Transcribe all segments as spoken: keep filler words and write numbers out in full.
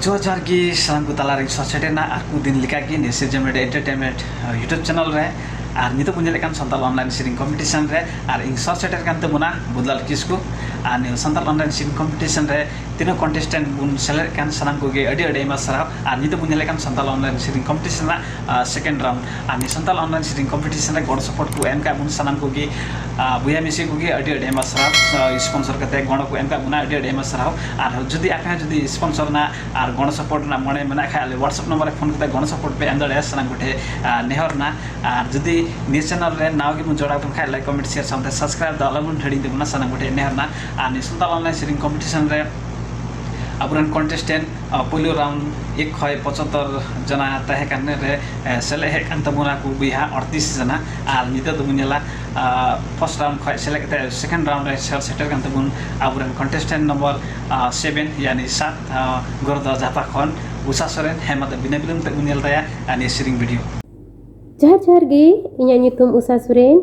ᱡᱚᱦᱟᱨ ᱡᱚᱦᱟᱨ ᱜᱮ ᱥᱟᱱᱟᱢ ᱠᱚ ᱛᱟᱞᱟᱨᱮᱧ ᱥᱚᱦᱚᱨ ᱥᱮᱴᱮᱨ ᱮᱱᱟ ᱟᱨ ᱠᱚ ᱫᱤᱱ ᱞᱮᱠᱟᱜᱮ ᱱᱤᱭᱟᱹ ᱥᱤᱨᱡᱚᱱ ᱢᱤᱰᱤᱭᱟ ᱮᱱᱴᱟᱨᱴᱮᱱᱢᱮᱱᱴ YouTube ᱪᱮᱱᱮᱞ ᱨᱮ᱾ ᱟᱨ ᱱᱤᱛᱚᱜ ᱵᱚᱱ ᱧᱮᱞᱮᱫ ᱠᱟᱱ ᱥᱟᱱᱛᱟᱲ ᱚᱱᱞᱟᱭᱤᱱ ᱥᱮᱨᱮᱧ ᱠᱚᱢᱯᱤᱴᱤᱥᱚᱱ ᱨᱮ᱾ ᱟᱨ ᱤᱧ ᱥᱚᱦᱚᱨ ᱥᱮᱴᱮᱨ ᱠᱟᱱ ᱛᱟᱵᱚᱱᱟ ᱵᱩᱫᱷᱞᱟᱞ ᱠᱤᱥᱠᱩ᱾ ᱟᱨ ᱱᱤᱭᱟᱹ ᱥᱟᱱᱛᱟᱲ ᱚᱱᱞᱟᱭᱤᱱ ᱥᱮᱨᱮᱧ ᱠᱚᱢᱯᱤᱴᱤᱥᱚᱱ ᱨᱮ ᱛᱤᱱᱟᱹᱜ ᱠᱚᱱᱴᱮᱥᱴᱮᱱᱴ ᱵᱚᱱ ᱥᱮᱞᱮᱫ ᱠᱟᱱ ᱥᱟᱱᱟᱢ ᱠᱚᱜᱮ ᱟᱹᱰᱤ ᱟᱹᱰᱤ ᱟᱭᱢᱟ ᱥᱟᱨᱦᱟᱣ᱾ ᱟᱨ ᱱᱤᱛᱚᱜ ᱵᱚᱱ ᱧᱮᱞᱮᱫ ᱠᱟᱱ ᱥᱟᱱᱛᱟᱲ ᱚᱱᱞᱟᱭᱤᱱ ᱥᱮᱨᱮᱧ ᱠᱚᱢᱯᱤᱴᱤᱥᱚᱱ ᱨᱮᱱᱟᱜ ᱥᱮᱠᱮᱱᱰ ᱨᱟᱣᱩᱱᱰ᱾ ᱟᱨ ᱱᱤᱭᱟᱹ ᱥᱟᱱᱛᱟᱲ ᱚᱱᱞᱟᱭᱤᱱ ᱥᱮᱨᱮᱧ ᱠᱚᱢᱯᱤᱴᱤᱥᱚᱱ ᱨᱮ ᱜᱚᱲᱚ ᱥᱚᱯᱚᱦᱚᱫ ᱠᱚ ᱮᱢ ᱠᱟᱜ ᱵᱚᱱ ᱥᱟᱱᱟᱢ ᱠᱚᱜᱮ ᱵᱚᱭᱦᱟ ᱢᱤᱥᱤ ᱠᱚᱜᱮ ᱟᱹᱰᱤ ᱟᱹᱰᱤ ᱟᱭᱢᱟ ᱥᱟᱨᱦᱟᱣ᱾ ᱥᱯᱚᱱᱥᱚᱨ ᱠᱟᱛᱮ ᱜᱚᱲᱚ ᱠᱚ ᱮᱢ ᱠᱟᱜ ᱵᱚᱱᱟ, ᱟᱹᱰᱤ ᱟᱹᱰᱤ ᱟᱭᱢᱟ ᱥᱟᱨᱦᱟᱣ᱾ ᱟᱨ ᱡᱩᱫᱤ ᱟᱯᱮ ᱦᱚᱸ ᱡᱩᱫᱤ ᱥᱯᱚᱱᱥᱚᱨ ᱨᱮᱱᱟᱜ ᱟᱨ ᱜᱚᱲᱚ ᱥᱚᱯᱚᱦᱚᱫ ᱨᱮᱱᱟᱜ ᱢᱚᱱᱮ ᱢᱮᱱᱟᱜ ᱠᱷᱟᱡ, ᱟᱞᱮ WhatsApp ᱱᱚᱢᱵᱚᱨ ᱨᱮ ᱯᱷᱳᱱ ᱠᱟᱛᱮ ᱜᱚᱲᱚ ᱥᱚᱯᱚᱦᱚᱫ ᱯᱮ ᱮᱢ ᱫᱟᱲᱮᱭᱟᱜᱼᱟ, ᱥᱟᱱᱟᱢ ᱠᱚᱴᱷᱮᱱ ᱱᱮᱦᱚᱨ ᱨᱮᱱᱟᱜ᱾ ᱟᱨ ᱡᱩᱫᱤ ᱱᱤᱭᱟᱹ ᱪᱮᱱᱮᱞ ᱨᱮ ᱱᱟᱣᱟ ᱜᱮᱵᱚᱱ ᱡᱚᱲᱟᱣ ᱠᱟᱱ ᱠᱷᱟᱡ, ᱞᱟᱭᱤᱠ, ᱠᱚᱢᱮᱱᱴ, ᱥᱮᱭᱟᱨ ᱥᱟᱶᱛᱮ ᱥᱟᱵᱥᱠᱨᱟᱭᱤᱵ ᱫᱚ ᱟᱞᱚᱵᱚᱱ ᱦᱤᱲᱤᱧ ᱛᱟᱵᱚᱱᱟ, ᱥᱟᱱᱟᱢ ᱠᱚᱴᱷᱮᱱ ᱱᱮᱦᱚᱨ ᱨᱮᱱᱟᱜ᱾ ᱟᱨ ᱱᱤᱭᱟᱹ ᱥᱟᱱᱛᱟᱲ ᱚᱱᱞᱟᱭᱤᱱ ᱥᱮᱨᱮᱧ ᱠᱚᱢᱯᱤᱴᱤᱥᱚᱱ ᱨᱮ ᱟᱵᱚᱨᱮᱱ ᱠᱚᱱᱴᱮᱥᱴᱮᱱᱴ ᱯᱳᱭᱞᱳ ᱨᱟᱣᱩᱱᱰ ᱮᱠ ᱠᱷᱚᱱ ᱯᱚᱸᱪᱟᱛᱛᱳᱨ ᱡᱚᱱᱟ ᱛᱟᱦᱮᱸ ᱠᱟᱱ ᱨᱮ ᱥᱮᱞᱮᱫ ᱦᱮᱡ ᱠᱟᱱ ᱛᱟᱵᱚᱱᱟ ᱠᱚ ᱵᱚᱭᱦᱟ ᱟᱴᱛᱨᱤᱥ ᱡᱚᱱᱟ᱾ ᱟᱨ ᱱᱤᱛᱚᱜ ᱫᱚᱵᱚᱱ ᱧᱮᱞᱟ ᱯᱷᱟᱨᱥᱴ ᱨᱟᱣᱩᱱᱰ ᱠᱷᱚᱱ ᱥᱮᱞᱮᱫ ᱠᱟᱛᱮ ᱥᱮᱠᱮᱱᱰ ᱨᱟᱣᱩᱱᱰ ᱨᱮ ᱥᱮᱴᱮᱨ ᱠᱟᱱ ᱛᱟᱵᱚᱱ ᱟᱵᱚᱨᱮᱱ ᱠᱚᱱᱴᱮᱥᱴᱮᱱᱴ ᱱᱚᱢᱵᱚᱨ ᱥᱮᱵᱷᱮᱱ, ᱭᱟᱱᱤ ᱥᱟᱛ, ᱜᱚᱨᱫᱟ ᱡᱟᱯᱟ ᱠᱷᱚᱱ ᱩᱥᱟ ᱥᱚᱨᱮᱱ᱾ ᱦᱮᱸ, ᱢᱟ ᱛᱚ ᱵᱤᱱᱟᱹ ᱵᱤᱞᱚᱢ ᱛᱮ ᱵᱚᱱ ᱧᱮᱞ ᱛᱟᱭᱟ ᱟᱨ ᱱᱤᱭᱟᱹ ᱥᱮᱨᱮᱧ ᱵᱷᱤᱰᱤᱭᱳ᱾ ᱡᱚᱦᱟᱨ ᱡᱚᱦᱟᱨ ᱜᱮ, ᱤᱧᱟᱹᱜ ᱧᱩᱛᱩᱢ ᱩᱥᱟ ᱥᱚᱨᱮᱱ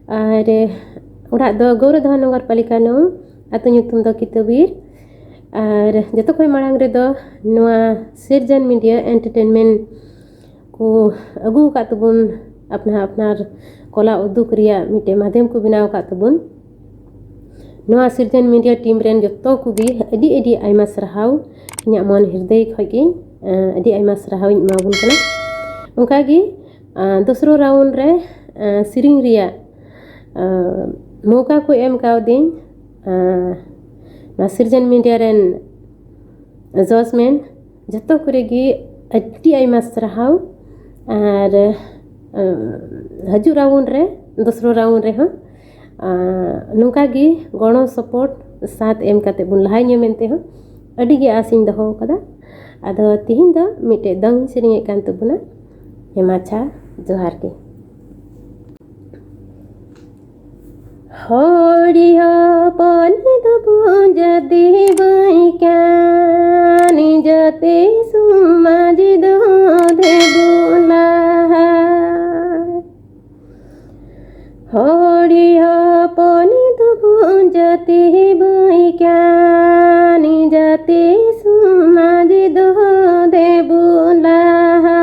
ᱟᱨ ᱚᱲᱟᱜ ᱫᱚ ᱜᱚᱣᱨᱚᱫᱷᱚᱱ ᱱᱚᱜᱚᱨ ᱯᱟᱞᱤᱠᱟ ᱱᱚ, ᱟᱹᱛᱩ ᱧᱩᱛᱩᱢ ᱫᱚ ᱠᱤᱛᱟᱹᱵᱤᱨ᱾ ᱟᱨ ᱡᱚᱛᱚ ᱠᱷᱚᱱ ᱢᱟᱲᱟᱝ ᱨᱮᱫᱚ ᱱᱚᱣᱟ ᱥᱤᱨᱡᱚᱱ ᱢᱤᱰᱤᱭᱟ ᱮᱱᱴᱟᱨᱴᱮᱱᱢᱮᱱᱴ ᱠᱚ ᱟᱹᱜᱩ ᱟᱠᱟᱫ ᱛᱟᱵᱚᱱ, ᱟᱯᱱᱟᱨ ᱟᱯᱱᱟᱨ ᱠᱚᱞᱟ ᱩᱫᱩᱜ ᱨᱮᱭᱟᱜ ᱢᱤᱫᱴᱮᱱ ᱢᱟᱫᱷᱮᱢ ᱠᱚ ᱵᱮᱱᱟᱣ ᱟᱠᱟᱫ ᱛᱟᱵᱚᱱ᱾ ᱱᱚᱣᱟ ᱥᱤᱨᱡᱚᱱ ᱢᱤᱰᱤᱭᱟ ᱴᱤᱢ ᱨᱮᱱ ᱡᱚᱛᱚ ᱠᱚᱜᱮ ᱟᱹᱰᱤ ᱟᱹᱰᱤ ᱟᱭᱢᱟ ᱥᱟᱨᱦᱟᱣ ᱤᱧᱟᱹᱜ ᱢᱚᱱ ᱦᱤᱨᱫᱟᱹᱭ ᱠᱷᱚᱱ ᱜᱮ ᱟᱹᱰᱤ ᱟᱭᱢᱟ ᱥᱟᱨᱦᱟᱣ ᱤᱧ ᱮᱢᱟᱵᱚᱱ ᱠᱟᱱᱟ᱾ ᱚᱱᱠᱟᱜᱮ ᱫᱚᱥᱨᱚ ᱨᱟᱣᱩᱱᱰ ᱨᱮ ᱥᱮᱨᱮᱧ ᱨᱮᱭᱟᱜ ᱢᱚᱣᱠᱟ ᱠᱚ ᱮᱢ ᱠᱟᱣᱫᱤᱧ ᱱᱚᱣᱟ ᱥᱤᱨᱡᱚᱱ ᱢᱤᱰᱤᱭᱟ ᱨᱮᱱ ᱡᱚᱡᱽᱢᱮᱱ ᱡᱚᱛᱚ ᱠᱚᱨᱮ ᱜᱮ ᱟᱹᱰᱤ ᱟᱭᱢᱟ ᱥᱟᱨᱦᱟᱣ᱾ ᱟᱨ ᱦᱤᱡᱩᱜ ᱨᱟᱣᱩᱱᱰ ᱨᱮ, ᱫᱚᱥᱨᱚ ᱨᱟᱣᱩᱱᱰ ᱨᱮᱦᱚᱸ ᱱᱚᱝᱠᱟ ᱜᱮ ᱜᱚᱲᱚ ᱥᱚᱯᱚᱦᱚᱫ ᱥᱟᱛᱷ ᱮᱢ ᱠᱟᱛᱮ ᱵᱚᱱ ᱞᱟᱦᱟᱭ ᱧᱟ ᱢᱮᱱᱛᱮ ᱦᱚᱸ ᱟᱹᱰᱤ ᱜᱮ ᱟᱥ ᱤᱧ ᱫᱚᱦᱚ ᱟᱠᱟᱫᱟ᱾ ᱟᱫᱚ ᱛᱤᱦᱤᱧ ᱫᱚ ᱢᱤᱫᱴᱮᱡ ᱫᱚᱝ ᱤᱧ ᱥᱮᱨᱮᱧᱮᱫ ᱠᱟᱱ ᱛᱟᱵᱚᱱᱟ᱾ ᱦᱮᱸ ᱢᱟ ᱟᱪᱪᱷᱟ, ᱡᱚᱦᱟᱨ ᱜᱮ᱾ ᱦᱚᱲᱤ ᱦᱚᱯᱚᱱ ᱫᱚᱵᱚᱱ ᱡᱟᱹᱛᱤ ᱵᱟᱹᱭ ᱠᱟᱱ, ᱡᱟᱹᱛᱤ ᱥᱚᱢᱟᱡᱽ ᱫᱚ ᱫᱮᱵᱚ ᱞᱟᱦᱟ᱾ ᱦᱚᱲᱤ ᱦᱚᱯᱚᱱ ᱫᱚᱵᱚᱱ ᱡᱟᱹᱛᱤ ᱵᱟᱹᱭ ᱠᱟᱱ, ᱡᱟᱹᱛᱤ ᱥᱚᱢᱟᱡᱽ ᱫᱚ ᱫᱮᱵᱩᱱ ᱞᱟᱦᱟ᱾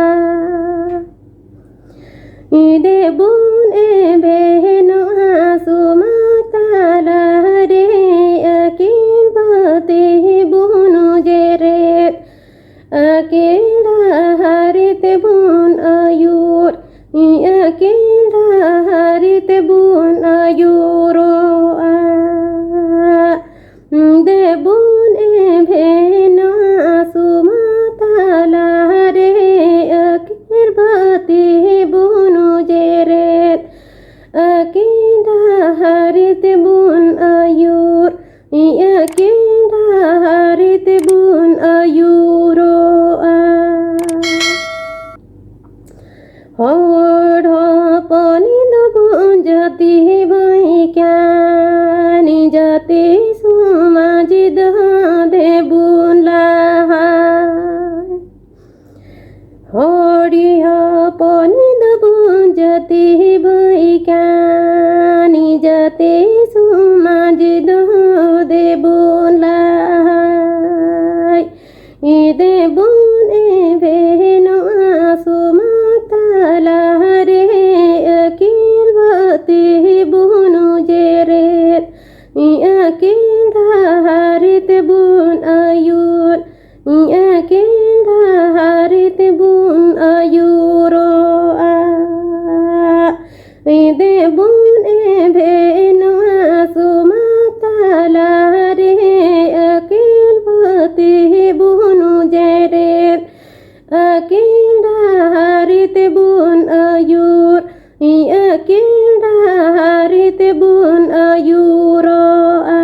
ᱫᱮᱵᱩᱱ ᱮᱵᱷᱮᱱᱚᱜᱼᱟ ᱥᱚᱢᱟᱡᱽ ᱛᱟᱞᱟᱨᱮ ᱟᱹᱠᱤᱞ ᱵᱟᱹᱛᱤ ᱵᱩᱱ ᱡᱮᱨᱮᱫ᱾ ᱟᱹᱠᱤᱞ ᱰᱟᱦᱟᱨ ᱛᱮᱵᱩᱱ ᱟᱹᱭᱩᱨ, ᱟᱹᱠᱤᱞ ᱰᱟᱦᱟᱨ ᱛᱮᱵᱩᱱ ᱟᱹᱭᱩᱨᱚᱜᱼᱟ᱾ ᱫᱮᱵᱩᱱ ᱮᱵᱷᱮᱱᱚᱜᱼᱟ ᱥᱚᱢᱟᱡᱽ ᱛᱟᱞᱟᱨᱮ ᱟᱹᱠᱤᱞ ᱵᱟᱹᱛᱤ ᱵᱩᱱ ᱡᱮᱨᱮᱫ᱾ ᱟᱹᱠᱤᱞ ᱰᱟᱦᱟᱨ ᱛᱮᱵᱩᱱ ᱟᱹᱭᱩᱨ, ᱟᱹᱠᱤᱞ ᱰᱟᱦᱟᱨ ᱛᱮᱵᱩᱱ ᱟᱹᱭᱩᱨᱚᱜᱼᱟ᱾ ᱦᱚᱲ ᱦᱚᱯᱚᱱ ᱫᱚᱵᱚᱱ ᱡᱟᱹᱛᱤ ᱵᱟᱹᱭᱠᱟᱱ, ᱡᱟᱹᱛᱤ ᱥᱚᱢᱟᱡᱽ ᱫᱚ ᱫᱮᱵᱩᱱ ᱞᱟᱦᱟ᱾ ᱦᱚᱲ ᱦᱚᱯᱚᱱ ᱫᱚᱵᱚᱱ ᱡᱟᱹᱛᱤ ᱵᱟᱹᱭᱠᱟᱱ, ᱡᱟᱹᱛᱤ ᱥᱚᱢᱟᱡᱽ ᱫᱚ ᱫᱮᱵᱩᱱ ᱞᱟᱦᱟ᱾ ᱫᱮᱵᱩᱱ ᱮᱵᱷᱮᱱᱚᱜᱼᱟ ᱥᱚᱢᱟᱡᱽ ᱛᱟᱞᱟᱨᱮ ᱟᱹᱠᱤᱞ ᱵᱟᱹᱛᱤ ᱵᱩᱱ ᱡᱮᱨᱮᱫ᱾ ᱟᱹᱠᱤᱞ ᱰᱟᱦᱟᱨ ᱛᱮᱵᱩᱱ ᱟᱹᱭᱩᱨ, ᱟᱹᱠᱤᱞ ᱰᱟᱦᱟᱨ ᱛᱮᱵᱩᱱ ᱟᱹᱭᱩᱨᱚᱜᱼᱟ᱾ ᱫᱮᱵᱩᱱ ᱮᱵᱷᱮᱱᱚᱜᱼᱟ ᱥᱚᱢᱟᱡᱽ ᱛᱟᱞᱟᱨᱮ ᱟᱹᱠᱤᱞ ᱵᱟᱹᱛᱤ ᱵᱩᱱ ᱡᱮᱨᱮᱫ᱾ ᱟᱹᱠᱤᱞ ᱰᱟᱦᱟᱨ ᱛᱮᱵᱩᱱ ᱟᱹᱭᱩᱨ, ᱟᱹᱠᱤᱞ ᱰᱟᱦᱟᱨ ᱛᱮᱵᱩᱱ ᱟᱹᱭᱩᱨᱚᱜᱼᱟ᱾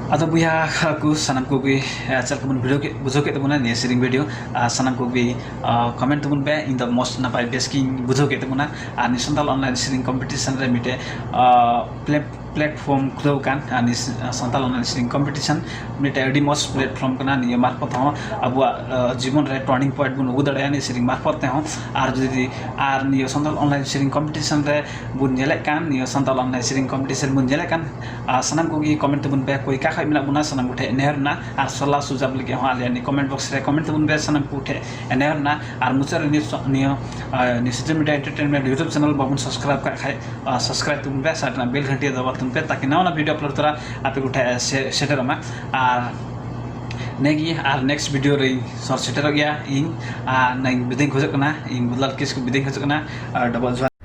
ᱟᱫᱚ ᱵᱚᱭᱦᱟ ᱠᱚ ᱥᱟᱱᱟᱢ ᱠᱚᱜᱮ, ᱮ, ᱪᱮᱫ ᱞᱮᱠᱟ ᱵᱚᱱ ᱵᱷᱤᱰᱤᱭᱳ ᱠᱮᱫ, ᱵᱩᱡᱷᱟᱹᱣ ᱠᱮᱫ ᱛᱟᱵᱚᱱᱟ ᱱᱤᱭᱟᱹ ᱥᱮᱨᱮᱧ ᱵᱷᱤᱰᱤᱭᱳ? ᱟᱨ ᱥᱟᱱᱟᱢ ᱠᱚᱜᱮ, ᱟ, ᱠᱚᱢᱮᱱᱴ ᱛᱟᱵᱚᱱ ᱯᱮ᱾ ᱤᱧ ᱫᱚ ᱢᱚᱡᱽ ᱱᱟᱯᱟᱭ ᱵᱮᱥ ᱜᱤᱧ ᱵᱩᱡᱷᱟᱹᱣ ᱠᱮᱫ ᱛᱟᱵᱚᱱᱟ᱾ ᱟᱨ ᱱᱤᱭᱟᱹ ᱥᱟᱱᱛᱟᱲ ᱚᱱᱞᱟᱭᱤᱱ ᱥᱮᱨᱮᱧ ᱠᱚᱢᱯᱤᱴᱤᱥᱚᱱ ᱨᱮ ᱢᱤᱫᱴᱮᱡ, ᱟ, ᱯᱞᱮ-, platform ᱠᱷᱩᱞᱟᱹᱣ ᱠᱟᱱ ᱟᱨ ᱱᱤᱭᱟᱹ ᱥᱟᱱᱛᱟᱲ online singing competition ᱢᱤᱫᱴᱮᱱ ᱟᱹᱰᱤ ᱢᱚᱡᱽ platform ᱠᱟᱱᱟ᱾ ᱱᱤᱭᱟᱹ ᱢᱟᱨᱯᱷᱚᱛ ᱦᱚᱸ ᱟᱵᱚᱣᱟᱜ ᱡᱤᱵᱚᱱ ᱨᱮ turning point ᱵᱚᱱ ᱟᱹᱜᱩ ᱫᱟᱲᱮᱭᱟᱜᱼᱟ ᱱᱤᱭᱟᱹ ᱥᱮᱨᱮᱧ ᱢᱟᱨᱯᱷᱚᱛ ᱛᱮᱦᱚᱸ᱾ ᱟᱨ ᱡᱩᱫᱤ ᱟᱨ ᱱᱤᱭᱟᱹ ᱥᱟᱱᱛᱟᱲ online singing competition ᱨᱮ ᱵᱚᱱ ᱧᱮᱞᱮᱫ ᱠᱟᱱ ᱱᱤᱭᱟᱹ ᱥᱟᱱᱛᱟᱲ online singing competition ᱵᱚᱱ ᱧᱮᱞᱮᱫ ᱠᱟᱱ ᱟᱨ ᱥᱟᱱᱟᱢ ᱠᱚᱜᱮ comment ᱛᱮᱵᱚᱱ ᱵᱮ ᱚᱠᱚᱭ ᱚᱠᱟ ᱠᱷᱚᱱ ᱢᱮᱱᱟᱜ ᱵᱚᱱᱟ ᱥᱟᱱᱟᱢ ᱠᱚᱴᱷᱮᱱ ᱱᱮᱦᱚᱨ ᱨᱮᱱᱟᱜ ᱟᱨ ᱥᱟᱞᱟ ᱥᱩᱡᱷᱟᱵ ᱞᱟᱹᱜᱤᱫ ᱦᱚᱸ ᱟᱞᱮᱭᱟᱜ ᱱᱤᱭᱟᱹ comment box ᱨᱮ comment ᱛᱮᱵᱚᱱ ᱵᱮ ᱥᱟᱱᱟᱢ ᱠᱚᱴᱷᱮᱱ ᱱᱮᱦᱚᱨ ᱨᱮᱱᱟᱜ᱾ ᱟᱨ ᱢᱩᱪᱟᱹᱫ ᱨᱮ ᱱᱤᱭᱟᱹ ᱱᱤᱭᱟᱹ Social Media Entertainment YouTube channel ᱵᱟᱵᱚᱱ subscribe ᱠᱟᱜ ᱠᱷᱟᱡ subscribe ᱛᱮᱵᱚᱱ ᱵᱮ ᱥᱟᱨ ᱨᱮᱱᱟᱜ bell ᱜᱷᱟᱱᱴᱤ ᱫᱟᱵᱟᱣ ᱛᱟᱵᱚᱱ ᱯᱮ ᱛᱟᱠᱤ ᱱᱟᱣᱟ ᱱᱟᱣᱟ video upload ᱛᱚᱨᱟ ᱟᱯᱮ ᱠᱚᱴᱷᱮᱱ ᱥᱮᱴᱮᱨᱚᱜ ᱢᱟ᱾ ᱟᱨ ᱱᱤᱭᱟᱹᱜᱮ ᱟᱨ next video ᱨᱮᱧ ᱥᱚᱨ ᱥᱮᱴᱮᱨᱚᱜ ᱜᱮᱭᱟ ᱤᱧ᱾ ᱟᱨ ᱱᱤᱭᱟᱹ ᱵᱤᱫᱟᱹᱧ ᱠᱷᱚᱡᱚᱜ ᱠᱟᱱᱟ ᱤᱧ ᱵᱩᱫᱷᱞᱟᱞ ᱠᱤᱥᱠᱩ ᱵᱤᱫᱟᱹᱧ ᱠᱷᱚᱡᱚᱜ ᱠᱟᱱᱟ᱾ ᱟᱨ ᱰᱚᱵᱚᱜ ᱡᱚᱦᱟᱨ᱾